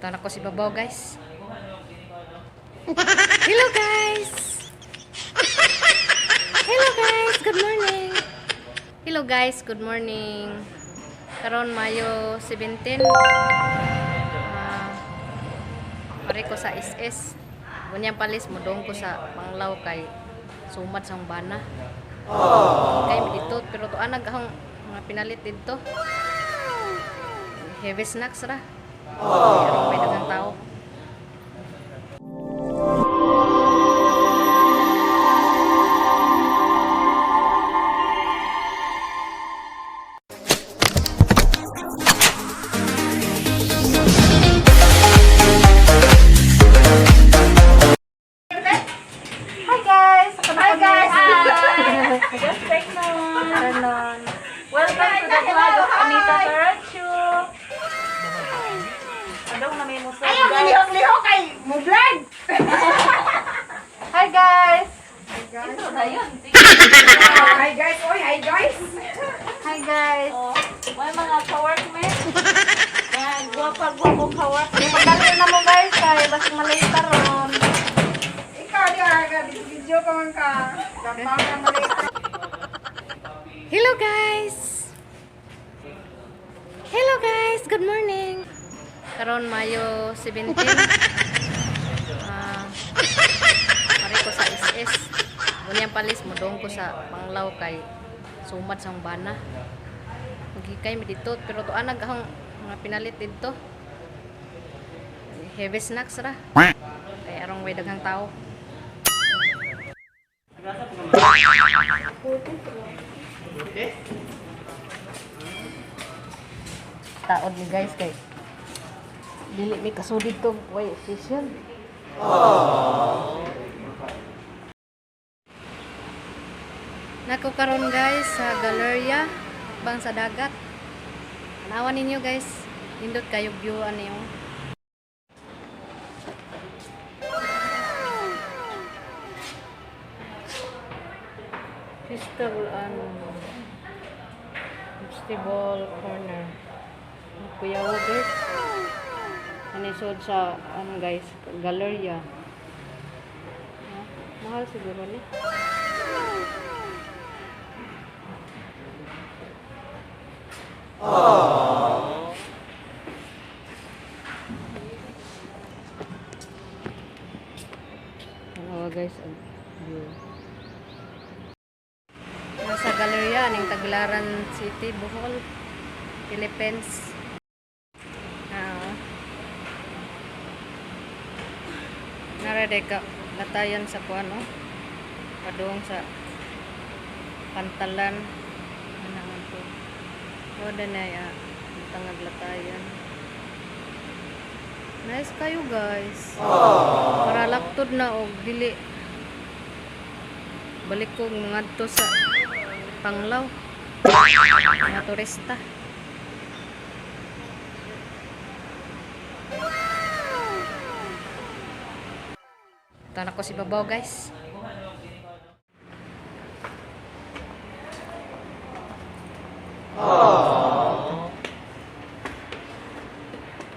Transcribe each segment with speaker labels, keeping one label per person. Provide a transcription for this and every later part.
Speaker 1: Tara ko si Babaw, guys. Hello, guys! Hello, guys! Good morning! Hello, guys! Good morning! Karon Mayo 17. Ah, pare ko sa SS. Gunyang palis mo doon ko sa Panglaw kay sumad sa bana. Kay dito pero to anag akong mga pinalit dito. Heavy snacks ra. Pero may daghang tao.
Speaker 2: Hi guys! Ako na
Speaker 3: Hi guys!
Speaker 2: Hi!
Speaker 3: Good afternoon!
Speaker 2: Afternoon.
Speaker 3: Welcome to the vlog of Anita Taranchu. Adong na may musod
Speaker 2: Ayaw,
Speaker 3: guys.
Speaker 2: lihok-lihok ay mo vlog! Hi guys!
Speaker 3: Ito na yun.
Speaker 2: Hi guys! Oy, hi guys! Hi guys!
Speaker 3: Oh, may mga ka-workmate. Mga gwapa-gwapo ka-workmate.
Speaker 2: Pagdali na mo guys kay basig malate ron.
Speaker 4: Ikaw, di ka, video ka man ka. Gampang ka maliit.
Speaker 1: Hello guys! Hello guys! Good morning! Karon Mayo 17. Ah, pare ko sa SS. Gunyang palis mo doon ko sa Panglaw kay sumad sa bana. Maghikay mi dito pero to anag akong mga pinalit dito. Heavy snacks ra. Kay arong way daghang tao. Taod ni guys kay dili mi kasudid to way official. Nako karon guys sa Galleria bang sa dagat. Tanawan ninyo guys. Nindot kayo view ano yung Vegetable and vegetable corner. Kuya guys. Anisod sa ano guys, Galleria. Ah, mahal siguro ni. Ano guys, ang view. Nasa Galleria ning Tagbilaran City, Bohol, Philippines. Ah. Narede ka latayan sa kuan oh. Padung sa Pantalan. Ano nga to? O danay ah, tangag latayan. Nice kayo guys. Para laktod na og dili balik ko ngadto sa Panglaw. Mga turista. Tara ko si Babaw guys.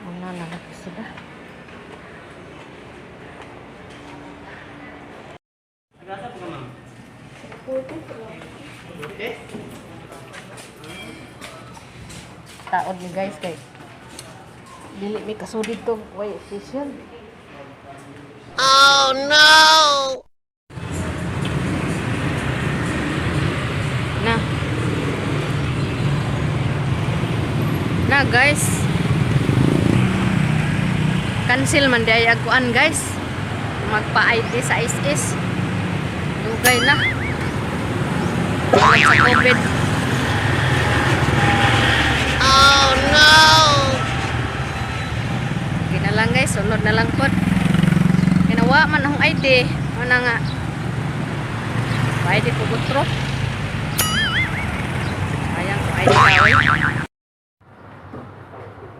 Speaker 1: Wala na lagi sila. Taod ni guys kay dili mi kasudid to way official. Oh no. Na. Na guys. Cancel man di ay aguan guys. Magpa-ID sa SS. Dugay na. Tungod sa COVID. Okay na lang guys, sunod na lang pod. Kinawa man akong ID, mana nga. ID ko gutro. Sayang ko ID ka oy.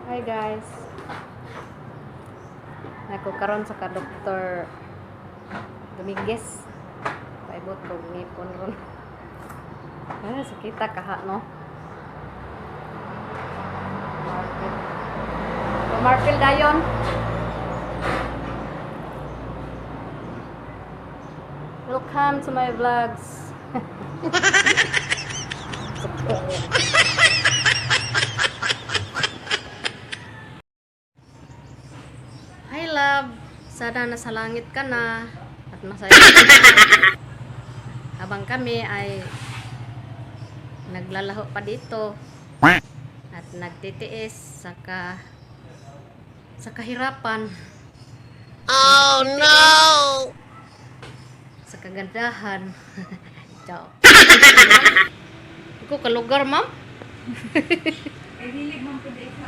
Speaker 1: Hi guys. Nako karon sa ka Dr. Dominguez. Paibot ko ngipon ron. Ah, sakita kaha no. Marfil dayon. Welcome to my vlogs. Hi love, sana nasa langit ka na at masaya ka na. Habang kami ay naglalaho pa dito at nagtitiis sa kahirapan.
Speaker 5: Oh no!
Speaker 1: Sa kagandahan. Ciao. Ikaw kalugar, ma'am?
Speaker 4: Ay, hilig man po di ka.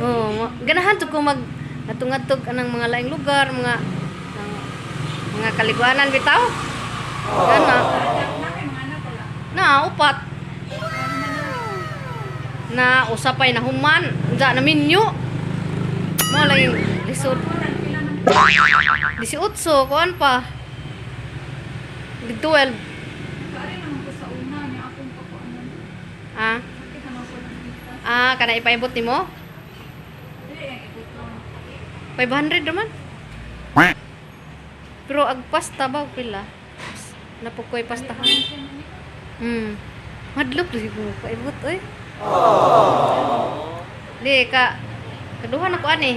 Speaker 1: Oo, ganahan to ko mag natungadtog anang mga laing lugar, mga ang, mga kaliguanan bitaw. Gana.
Speaker 4: Na kay mga anak wala.
Speaker 1: Na upat. Na usapay na human, unsa na minyo. Mo lang yung lisod.
Speaker 4: Pila man
Speaker 1: 18 kuan pa. 12.
Speaker 4: kaari naman ko sa una niya akong pakuanan.
Speaker 1: Ah,
Speaker 4: Sakit naman ko ng kita.
Speaker 1: ah kana ipaibot nimo?
Speaker 4: Dili ang ibot lang.
Speaker 1: 500 naman. Pero ag pasta ba pila? Napukoy pasta. Madlop di ko paibot oy. Di ka kaduha na ko ani.